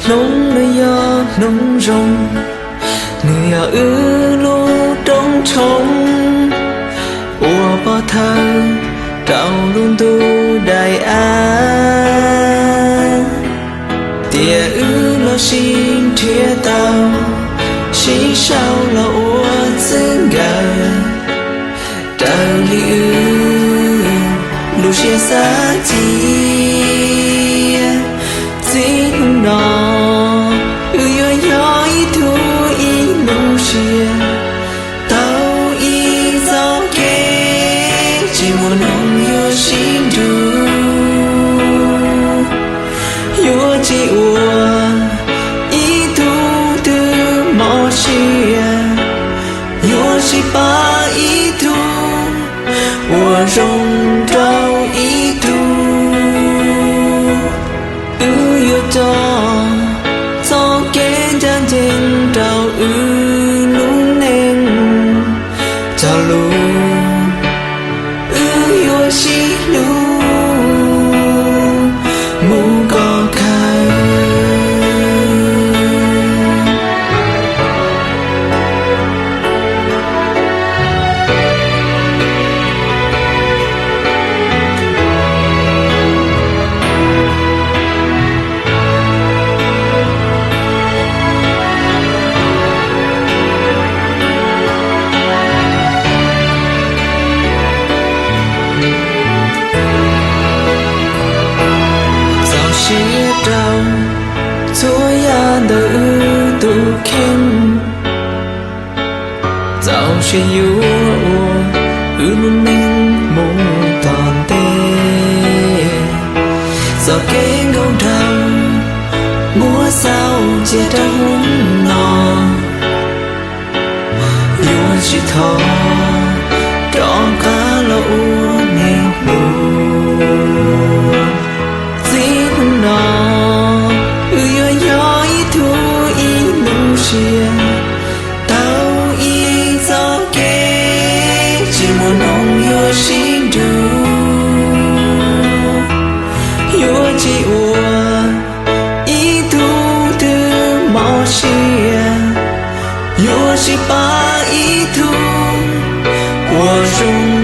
Hnub no yog hnub zoo, nws yog wb lub rooj tshoob, ua pov thawj rau lub ntuj daim av, tias wb los sib nrhiav tau, sib sau los ua txwj nkawm, raws li wb lub siab xav cia. Txij hnub no wb yuav yog ib tug ib lub siab, tau ib txoj kev, tsis muaj hnub yuav sib nrug. Yuav tsis ua ib tug twg mob siab, yuav sib pab ib tug, ua zoo rau ib tug. Wb yuav coj txoj kev ncaj ncees rau wb lub neej, cog lus wb yuav sib hlub mus kom kawg. Txaus siab rau txhua yam ntawm wb tus kheej, txaus siab yuav ua wb lub neej mus tom ntej. Txoj kev nkauj nraug muab xaus cia rau hnub no, yuav tsis thov rov qab los ua neeg dlua. Txij hnub no wb yuav yog ib tug ib lub siab, tau ib txoj kev, tsis muaj hnub yuav sib nrug. Yuav tsis ua ib tug twg mob siab, yuav sib pab ib tug, ua zoo